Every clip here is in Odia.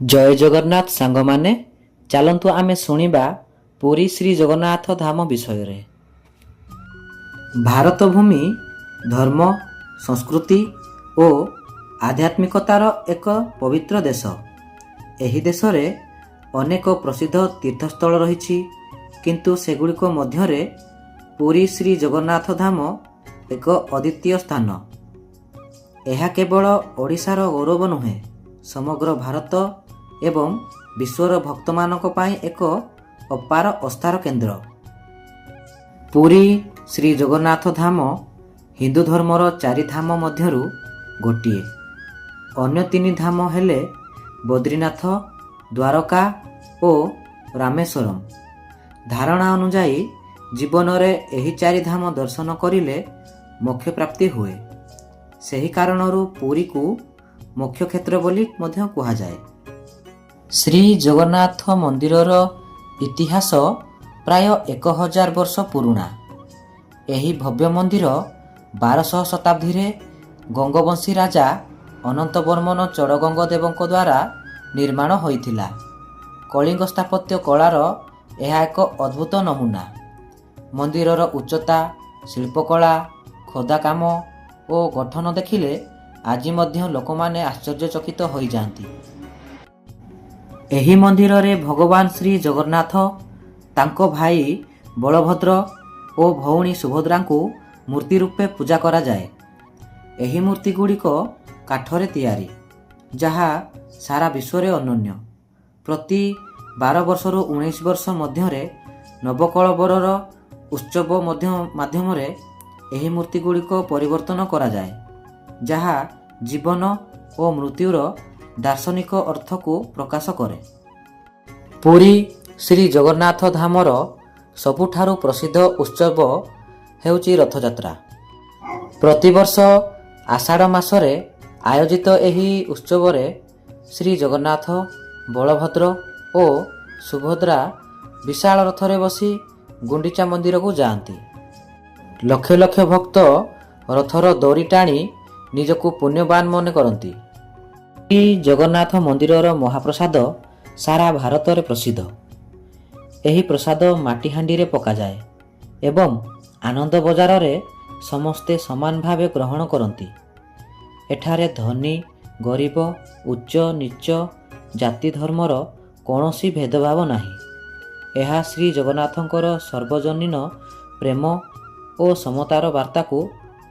ଜୟ ଜଗନ୍ନାଥ ସାଙ୍ଗମାନେ, ଚାଲନ୍ତୁ ଆମେ ଶୁଣିବା ପୁରୀ ଶ୍ରୀ ଜଗନ୍ନାଥ ଧାମ ବିଷୟରେ। ଭାରତ ଭୂମି ଧର୍ମ, ସଂସ୍କୃତି ଓ ଆଧ୍ୟାତ୍ମିକତାର ଏକ ପବିତ୍ର ଦେଶ। ଏହି ଦେଶରେ ଅନେକ ପ୍ରସିଦ୍ଧ ତୀର୍ଥସ୍ଥଳ ରହିଛି, କିନ୍ତୁ ସେଗୁଡ଼ିକ ମଧ୍ୟରେ ପୁରୀ ଶ୍ରୀ ଜଗନ୍ନାଥ ଧାମ ଏକ ଅଦ୍ୱିତୀୟ ସ୍ଥାନ। ଏହା କେବଳ ଓଡ଼ିଶାର ଗୌରବ ନୁହେଁ, ସମଗ୍ର ଭାରତ ଏବଂ ବିଶ୍ୱର ଭକ୍ତମାନଙ୍କ ପାଇଁ ଏକ ଅପାର ଆସ୍ଥାର କେନ୍ଦ୍ର। ପୁରୀ ଶ୍ରୀ ଜଗନ୍ନାଥ ଧାମ ହିନ୍ଦୁ ଧର୍ମର ଚାରି ଧାମ ମଧ୍ୟରୁ ଗୋଟିଏ। ଅନ୍ୟ ତିନି ଧାମ ହେଲେ ବଦ୍ରିନାଥ, ଦ୍ୱାରକା ଓ ରାମେଶ୍ୱରମ। ଧାରଣା ଅନୁଯାୟୀ ଜୀବନରେ ଏହି ଚାରି ଧାମ ଦର୍ଶନ କରିଲେ ମୋକ୍ଷ ପ୍ରାପ୍ତି ହୁଏ। ସେହି କାରଣରୁ ପୁରୀକୁ ମୋକ୍ଷ କ୍ଷେତ୍ର ବୋଲି ମଧ୍ୟ କୁହାଯାଏ। ଶ୍ରୀ ଜଗନ୍ନାଥ ମନ୍ଦିରର ଇତିହାସ ପ୍ରାୟ 1000 ବର୍ଷ ପୁରୁଣା। ଏହି ଭବ୍ୟ ମନ୍ଦିର 1200 ଶତାବ୍ଦୀରେ ଗଙ୍ଗବଂଶୀ ରାଜା ଅନନ୍ତବର୍ମନ ଚୋଡ଼ଗଙ୍ଗ ଦେବଙ୍କ ଦ୍ୱାରା ନିର୍ମାଣ ହୋଇଥିଲା। କଳିଙ୍ଗ ସ୍ଥାପତ୍ୟ କଳାର ଏହା ଏକ ଅଦ୍ଭୁତ ନମୁନା। ମନ୍ଦିରର ଉଚ୍ଚତା, ଶିଳ୍ପକଳା, ଖୋଦାକାମ ଓ ଗଠନ ଦେଖିଲେ ଆଜି ମଧ୍ୟ ଲୋକମାନେ ଆଶ୍ଚର୍ଯ୍ୟଚକିତ ହୋଇଯାଆନ୍ତି। ଏହି ମନ୍ଦିରରେ ଭଗବାନ ଶ୍ରୀ ଜଗନ୍ନାଥ, ତାଙ୍କ ଭାଇ ବଳଭଦ୍ର ଓ ଭଉଣୀ ସୁଭଦ୍ରାଙ୍କୁ ମୂର୍ତ୍ତି ରୂପେ ପୂଜା କରାଯାଏ। ଏହି ମୂର୍ତ୍ତିଗୁଡ଼ିକ କାଠରେ ତିଆରି, ଯାହା ସାରା ବିଶ୍ୱରେ ଅନନ୍ୟ। ପ୍ରତି 12 ବର୍ଷରୁ 19 ବର୍ଷ ମଧ୍ୟରେ ନବକଳେବରର ଉତ୍ସବ ମଧ୍ୟ ମାଧ୍ୟମରେ ଏହି ମୂର୍ତ୍ତିଗୁଡ଼ିକ ପରିବର୍ତ୍ତନ କରାଯାଏ, ଯାହା ଜୀବନ ଓ ମୃତ୍ୟୁର ଦାର୍ଶନିକ ଅର୍ଥକୁ ପ୍ରକାଶ କରେ। ପୁରୀ ଶ୍ରୀ ଜଗନ୍ନାଥ ଧାମର ସବୁଠାରୁ ପ୍ରସିଦ୍ଧ ଉତ୍ସବ ହେଉଛି ରଥଯାତ୍ରା। ପ୍ରତିବର୍ଷ ଆଷାଢ଼ ମାସରେ ଆୟୋଜିତ ଏହି ଉତ୍ସବରେ ଶ୍ରୀ ଜଗନ୍ନାଥ, ବଳଭଦ୍ର ଓ ସୁଭଦ୍ରା ବିଶାଳ ରଥରେ ବସି ଗୁଣ୍ଡିଚା ମନ୍ଦିରକୁ ଯାଆନ୍ତି। ଲକ୍ଷ ଲକ୍ଷ ଭକ୍ତ ରଥର ଦଉଡ଼ି ଟାଣି ନିଜକୁ ପୁଣ୍ୟବାନ ମନେ କରନ୍ତି। ଶ୍ରୀ ଜଗନ୍ନାଥ ମନ୍ଦିରର ମହାପ୍ରସାଦ ସାରା ଭାରତରେ ପ୍ରସିଦ୍ଧ। ଏହି ପ୍ରସାଦ ମାଟି ହାଣ୍ଡିରେ ପକାଯାଏ ଏବଂ ଆନନ୍ଦ ବଜାରରେ ସମସ୍ତେ ସମାନ ଭାବେ ଗ୍ରହଣ କରନ୍ତି। ଏଠାରେ ଧନୀ, ଗରିବ, ଉଚ୍ଚ ନୀଚ, ଜାତି, ଧର୍ମର କୌଣସି ଭେଦଭାବ ନାହିଁ। ଏହା ଶ୍ରୀ ଜଗନ୍ନାଥଙ୍କର ସାର୍ବଜନୀନ ପ୍ରେମ ଓ ସମତାର ବାର୍ତ୍ତାକୁ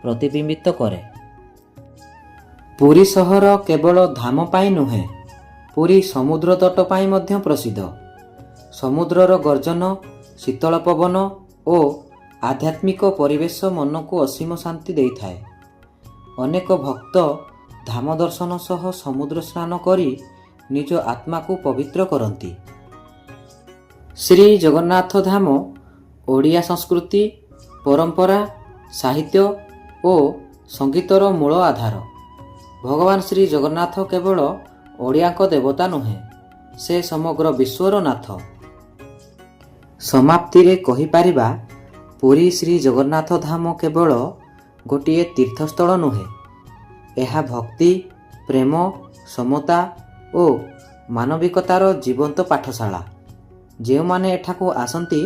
ପ୍ରତିବିମ୍ବିତ କରେ। ପୁରୀ ସହର କେବଳ ଧାମ ପାଇଁ ନୁହେଁ, ପୁରୀ ସମୁଦ୍ର ତଟ ପାଇଁ ମଧ୍ୟ ପ୍ରସିଦ୍ଧ। ସମୁଦ୍ରର ଗର୍ଜନ, ଶୀତଳ ପବନ ଓ ଆଧ୍ୟାତ୍ମିକ ପରିବେଶ ମନକୁ ଅସୀମ ଶାନ୍ତି ଦେଇଥାଏ। ଅନେକ ଭକ୍ତ ଧାମ ଦର୍ଶନ ସହ ସମୁଦ୍ର ସ୍ନାନ କରି ନିଜ ଆତ୍ମାକୁ ପବିତ୍ର କରନ୍ତି। ଶ୍ରୀ ଜଗନ୍ନାଥ ଧାମ ଓଡ଼ିଆ ସଂସ୍କୃତି, ପରମ୍ପରା, ସାହିତ୍ୟ ଓ ସଙ୍ଗୀତର ମୂଳ ଆଧାର। ଭଗବାନ ଶ୍ରୀ ଜଗନ୍ନାଥ କେବଳ ଓଡ଼ିଆଙ୍କ ଦେବତା ନୁହେଁ, ସେ ସମଗ୍ର ବିଶ୍ୱର ନାଥ। ସମାପ୍ତିରେ କହିପାରିବା, ପୁରୀ ଶ୍ରୀ ଜଗନ୍ନାଥ ଧାମ କେବଳ ଗୋଟିଏ ତୀର୍ଥସ୍ଥଳ ନୁହେଁ, ଏହା ଭକ୍ତି, ପ୍ରେମ, ସମତା ଓ ମାନବିକତାର ଜୀବନ୍ତ ପାଠଶାଳା। ଯେଉଁମାନେ ଏଠାକୁ ଆସନ୍ତି,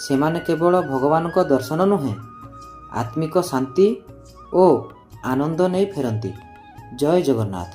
ସେମାନେ କେବଳ ଭଗବାନଙ୍କ ଦର୍ଶନ ନୁହେଁ, ଆତ୍ମିକ ଶାନ୍ତି ଓ ଆନନ୍ଦ ନେଇ ଫେରନ୍ତି। ଜୟ ଜଗନ୍ନାଥ।